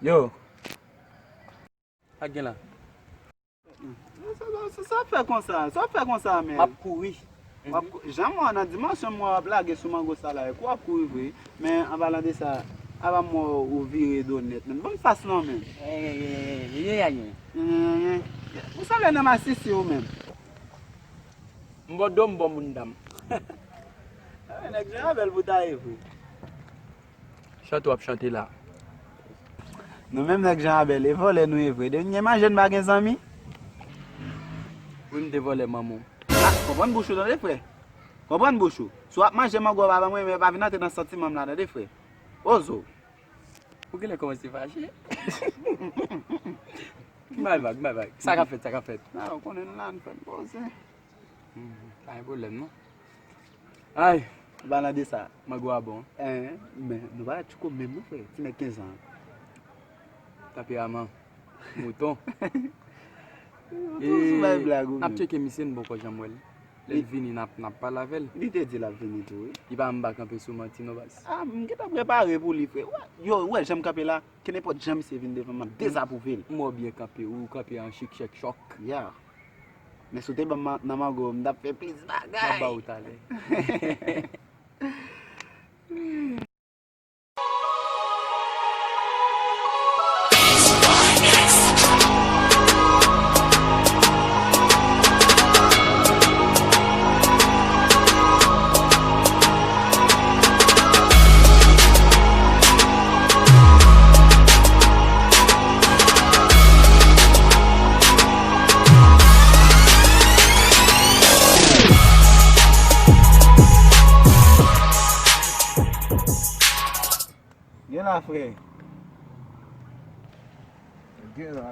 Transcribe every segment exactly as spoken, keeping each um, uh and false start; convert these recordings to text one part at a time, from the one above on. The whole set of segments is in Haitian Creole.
Yo. Sa k gen la? Sa, sa, sa, sa w ap fè konsa? Sa w ap fè konsa, men? M ap kouri. W ap kou-, jan m wè w nan dimansyon m wè w ap lage sou mango sa la, e kou w ap kouri vre. Men, an palan de sa, apa m wè w vire do nèt, men. Ban m fas non, men. Ou sanble nan masisi ou menm. M bò do m bò moun dam. Nèg Jan Abèl pou ta ye vre. Chante w ap chante la. Nou menm nèg Jan Abèl, e vòlè nou ye vre. Depi n gen manje n pa gen zanmi. Wi, m te vòlè manman w. Ah, konprann bouch ou tande, frè. Konprann bouch ou. Si w ap manje mango a papa mwen, men pa vin antre nan santiman m la, tande, frè. Ozo. Ou genlè kòmanse fache. Bay vag, bay vag. Sa k ap fèt, sa k ap fèt. Ah, ou konnen n la, n fè n poze. Hmm, pa gen pwoblèm, non. Ay! An palan de sa. Mango a bon. Eh, men, nou pa tchouko menm, non, frè. Ti nèg kenz an. Tanperaman. Mouton. Ou toujou bay blag ou menm. N ap tcheke misye, n poko janm wè l. Lè l vini, n ap, n ap pale avè l. Li te di l ap vini tou, wi. Li pa anba kanpe sou manti, non, baz. Ah, m gentan prepare pou li, frè. Ou wè, yo, ou wè jan m kanpe la? Kenenpòt jan misye vin devan m, m ap dezapwouve l. M wè w byen kanpe, ou kanpe an chik chèk chòk. Ya. Men si w te ban m nan mango, m t ap fè plis bagay. M ap ba ou talè. Gen la, frè. Gen la.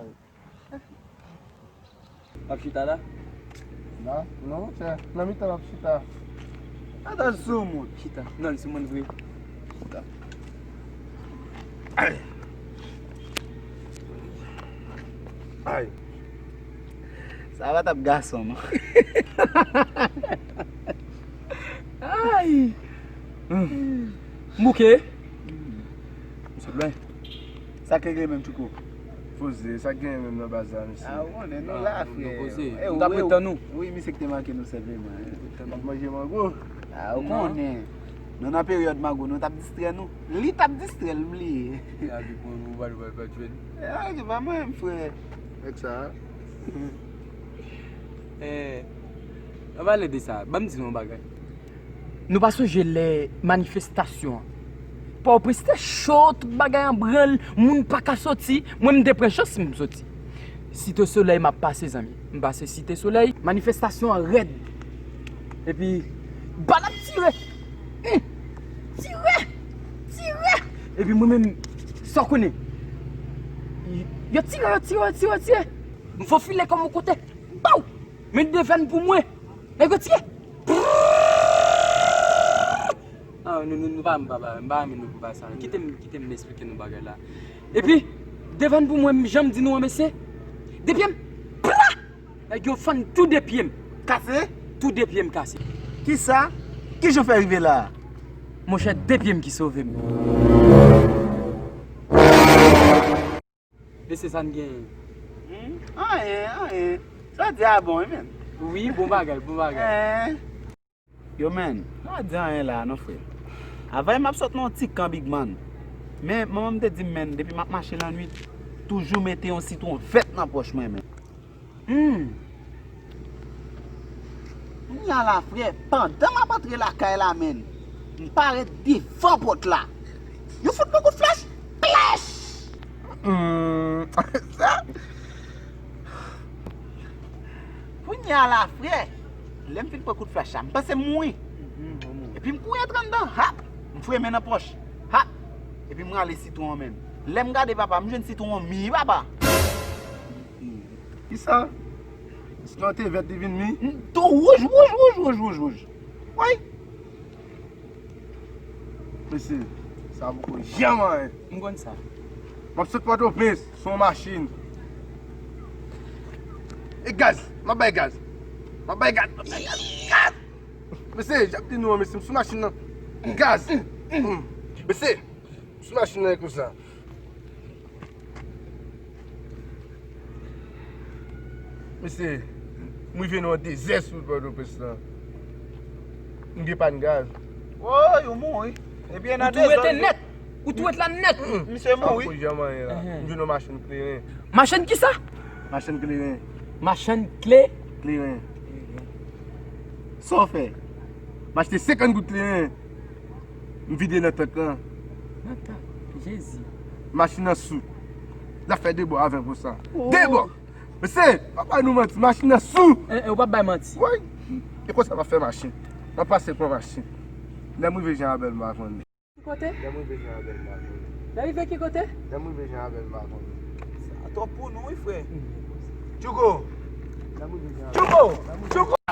W ap chita la? La? Non, monchè. Nan mitan l ap chita. Ata soumoun. Chita. Non, li soumoun vre. Chita. Ay. Ay. Sa pa t ap gason, non. Ay. M bouke. M sot lwen. Sa k regle menm, Tchouko? Poze, sa k genyen menm nan baz la, mesye? Ah, ou konnen, nou la, frè. Nou poze. Nou t ap ret tann ou. Wi, misye ki te manke nou senpleman. M ap manje mango. Ah, ou konnen. Nou nan peryòd mango, nou t ap distrè nou. Li t ap distrè l, m bliye. Gade pou ou pa, pa, pa jwenn. Ah, se pa mwen, frè. Nèg sa. Eh, an pale de sa, ban m di nou yon bagay. Nou pa sonje lè manifestasyon an? Pòtoprens te cho, tout bagay an branl, moun pa ka soti. Mwen, m te pran chans, m soti. Site Solèy, m ap pase, zanmi. M pase Site Solèy, manifestasyon an rèd. Epi, bal ap tire. Hum! Tire! Tire! Epi mwen menm, sa w konnen? Yo tire, yo tire, yo tire, yo tire. M fofile kò m yon kote. Baw! Men devan pou mwen. Nèg yo tire. Ah, nou, nou, nou pa, m pa, m pa, m pa renmen nou pou bagay sa. Kite m, kite m esplike nou bagay la. Epi, devan pou mwen, jan m di nou an, mesye, de pye m, pla! Nèg yo fann tou de pye m. Kase? Tou de pye m kase. Kisa? Kijan w fè rive la a? Monchè, de pye m ki sove m. Mesye, sa n genyen? Hmm? Anyen, anyen. Sa di a bon, wi, men. Wi, bon bagay, bon bagay. Eh. Yo, men, pa di anyen la a non, frè. Avanyè m ap sot nan yon ti kan, big man. Men, manman m te di m, men, depi m ap mache lannwit, toujou mete yon sitwon vèt nan pòch mwen, men. Hmm. Kounye a la, frè, pandan m ap antre lakay la, men, m parèt devan pòt la. Yo fout mwen kout flèch. Plèch! Hmm. Sa. Kounye a la, frè, lè m fin pran kout flèch la, m panse m mouri. Epi m kouri antre anndan, hap! M foure men nan pòch, hap! Epi m rale sitwon an menm. Lè m gade, papa, m jwenn sitwon an mi, papa. Kisa? Sitwon an te vèt, li vin mi? Tou wouj, wouj, wouj, wouj, wouj, wouj. Woy! Mesye, sa poko janm anyen. M konn sa. M ap sot Pòtoprens sou yon machin. E gaz, m ap bay gaz. M ap bay gaz, m ap bay gaz, gaz! Mesye, j ap di nou an, mesye, m sou machin nan. Gaz! Mesye, m sou machin nan konsa. Mesye, m rive nan yon dezè sou wout Pòtoprens lan. M gen pàn gaz. Woy, ou mouri. Epi nan Ou tou rete nèt. Ou tou rete la nèt. Misye mouri. Janm anyen la. M jwenn yon machann kleren. Machann kisa? Machann kleren. Machann kle. Kleren. Sa w fè? M achte senkant goud kleren. M vide nan tank lan. Nan tank. Jezi. Machin nan sou. L ap fè de bò avè pou sa. De bò! Mesye, pa bay nou manti, machin nan sou! E, e, ou pa bay manti. Woy! E konsa m ap fè machin. M ap pase pran machin. Lè m rive Jan Abèl m pa konnen. Ki kote? Lè m rive Jan Abèl m pa konnen. Lè rive ki kote? Lè m rive Jan Abèl m pa konnen. Sa twòp pou nou, wi, frè. Tchouko! Lè m rive Jan Abèl. Tchouko! Tchouko!